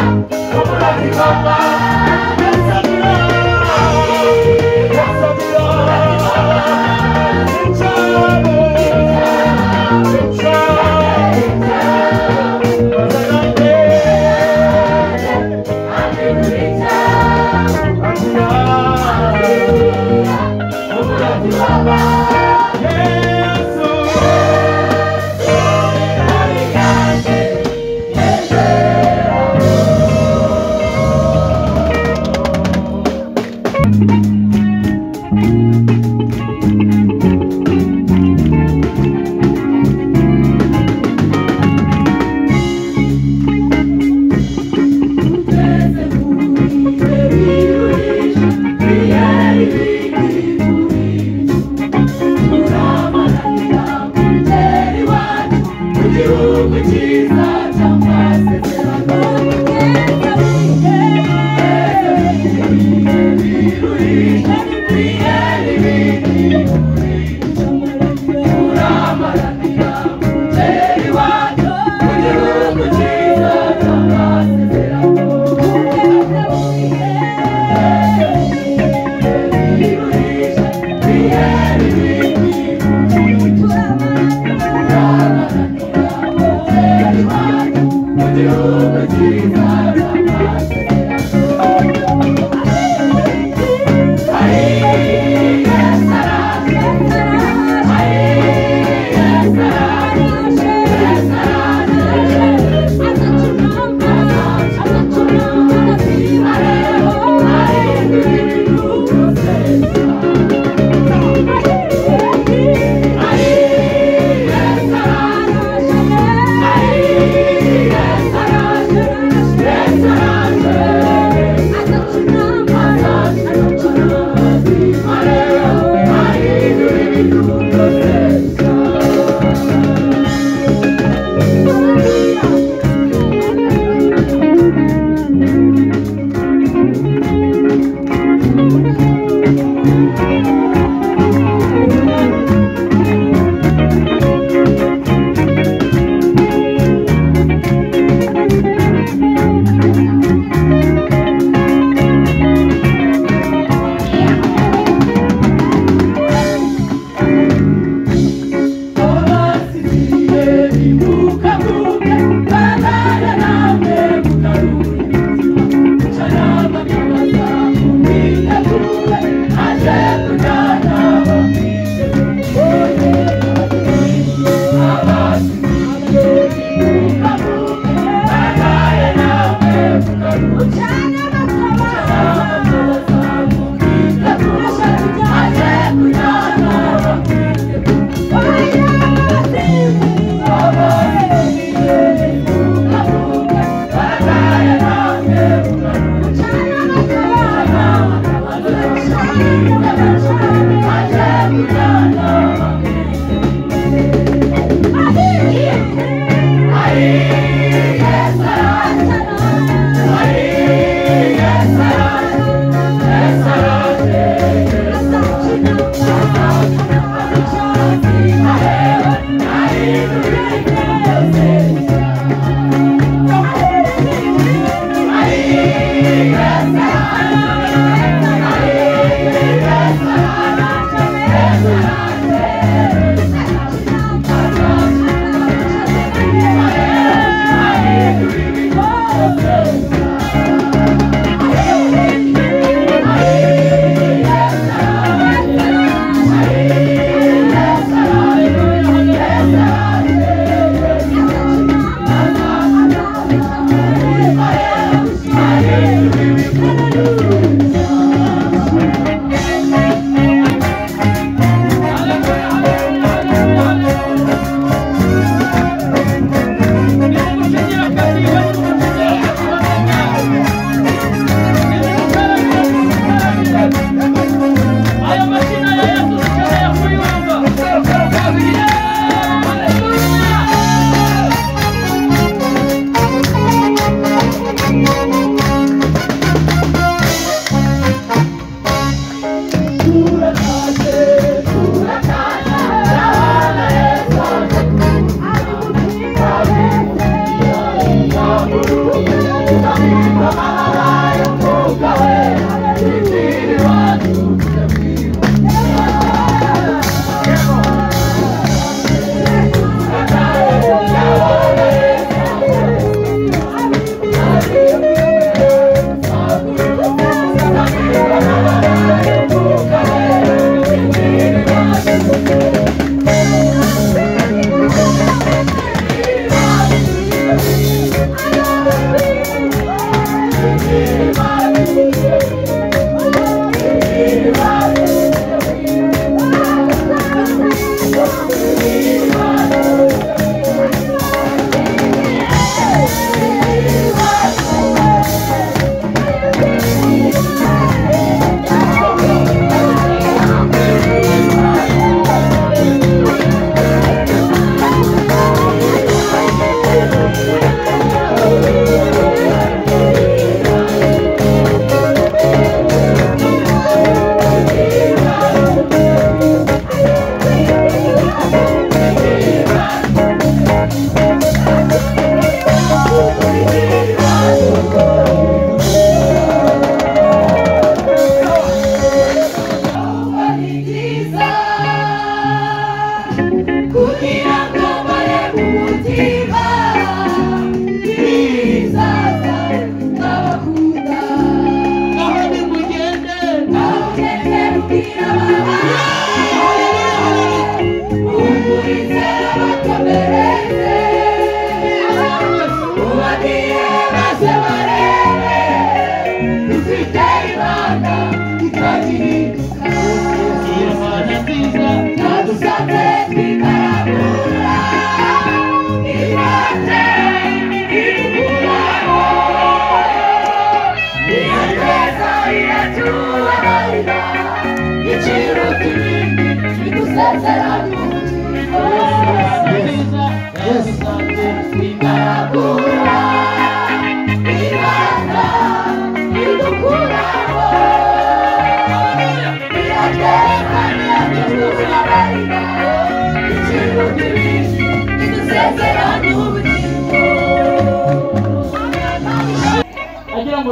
Yes,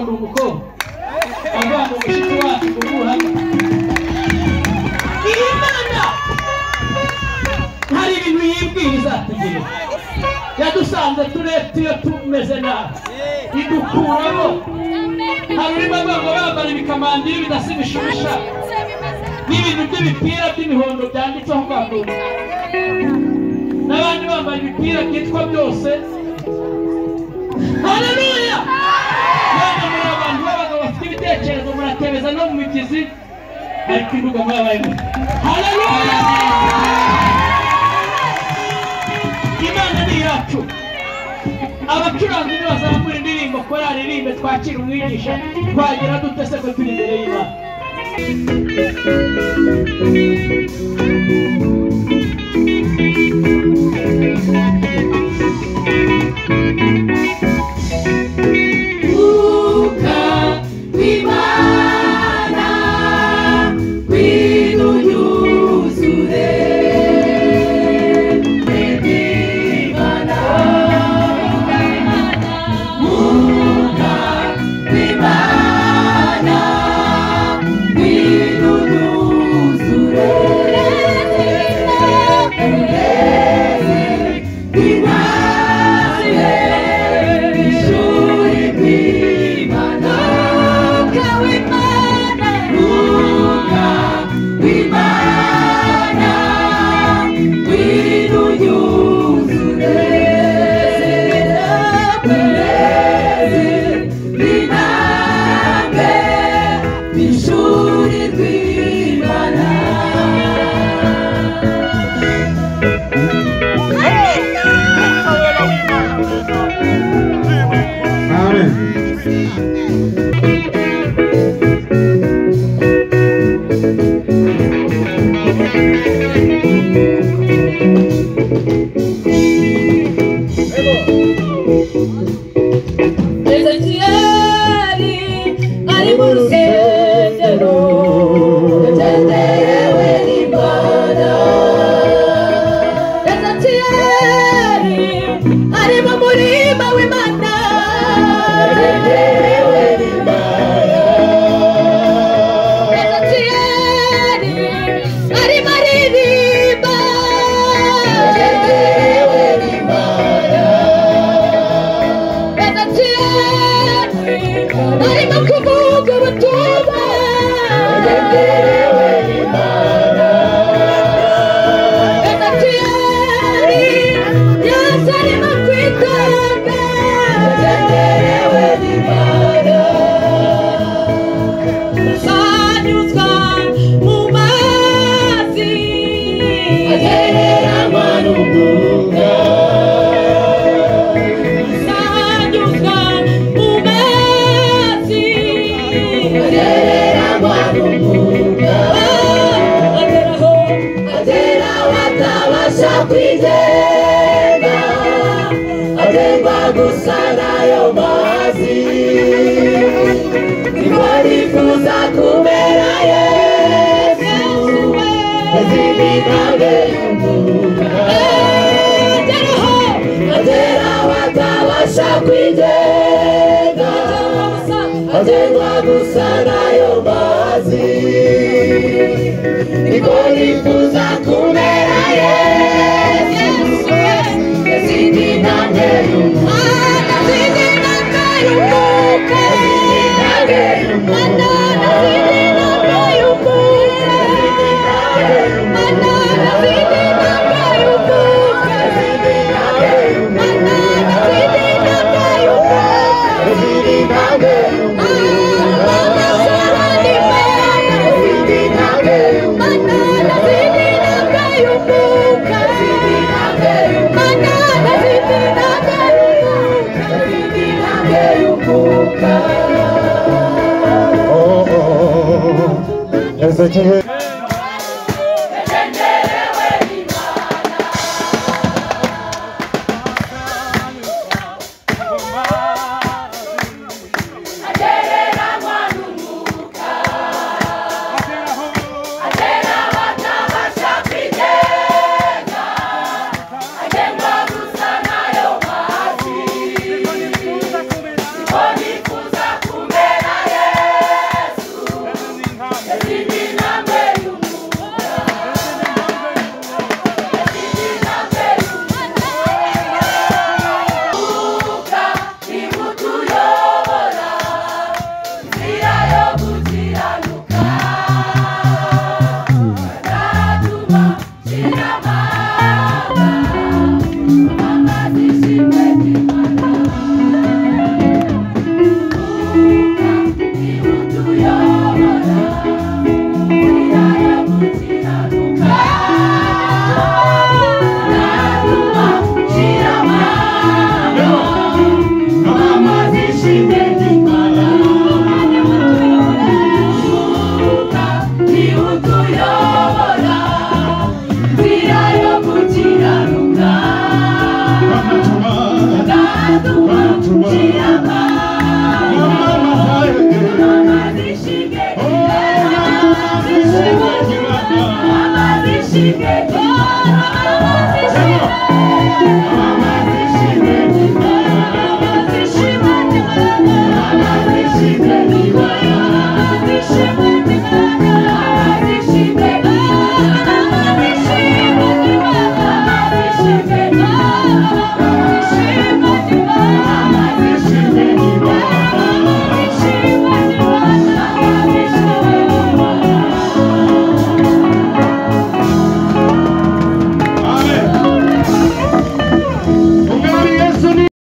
ngo ndi umukobwa avuga ngo mushiki wacu ngo Imana hari ibintu yibwira izatugirira yadusanze turetiyo tumeze nabi idukuramo hari urimo avuga ngo bambara ibikamandiri bidasa ibishusha n'ibintu by'ibipira by'imihondo byanditseho kwambura n'abandi bambara ibipira byitwa byose. Haleluya! None muri abantu b'abagabo bafite ibitekerezo muratebeza no mu migezi ariko imbuga mwabayemo. Haleluya! Imana ni iyacu. Abacuranzi nibazamura indirimbo korali irimbe twakira umwigisha twagira dute se ko turi imbere y'Imana? Mwuka w'Imana ngwino unyuzure Imana Mwuka w'Imana ngwino unyuzure Ishuri ry'Imana Mwuka w'Imana ngwino unyuzure intambwe ishuri ry'Imana. Amen. Ezekiyeli ari mu rusengero yagenderewe n'Imana. Ezekiyeli ari mu murima w'Imana yagenderewe n'Imana. Ezekiyeli arimo aririmba yagenderewe n'Imana. Ezekiyeli arimo kuvuga ubutumwa yagenderewe n'Imana. Ezekiyeli Yesu arimo kwitanga yagenderewe n'Imana. Anyuzwa mu mazi agereranywa n'umwuka. Anyuzwa mu mazi agereranywa n'umwuka. Ageraho ageraho atabasha kwigenga atemba gusa n'ayo mazi. Niko nifuza kumera Yesu izindi ntambwe y'umwuka. Ageraho atabasha kwigenga atemba gusa n'ayo mazi. Niko nifuza kumera Yesu izindi ntambwe y'umwuka. Izindi ntambwe y'umwuka. Oh, oh, oh. Ezekiel. Nifuza kumera Namamaza.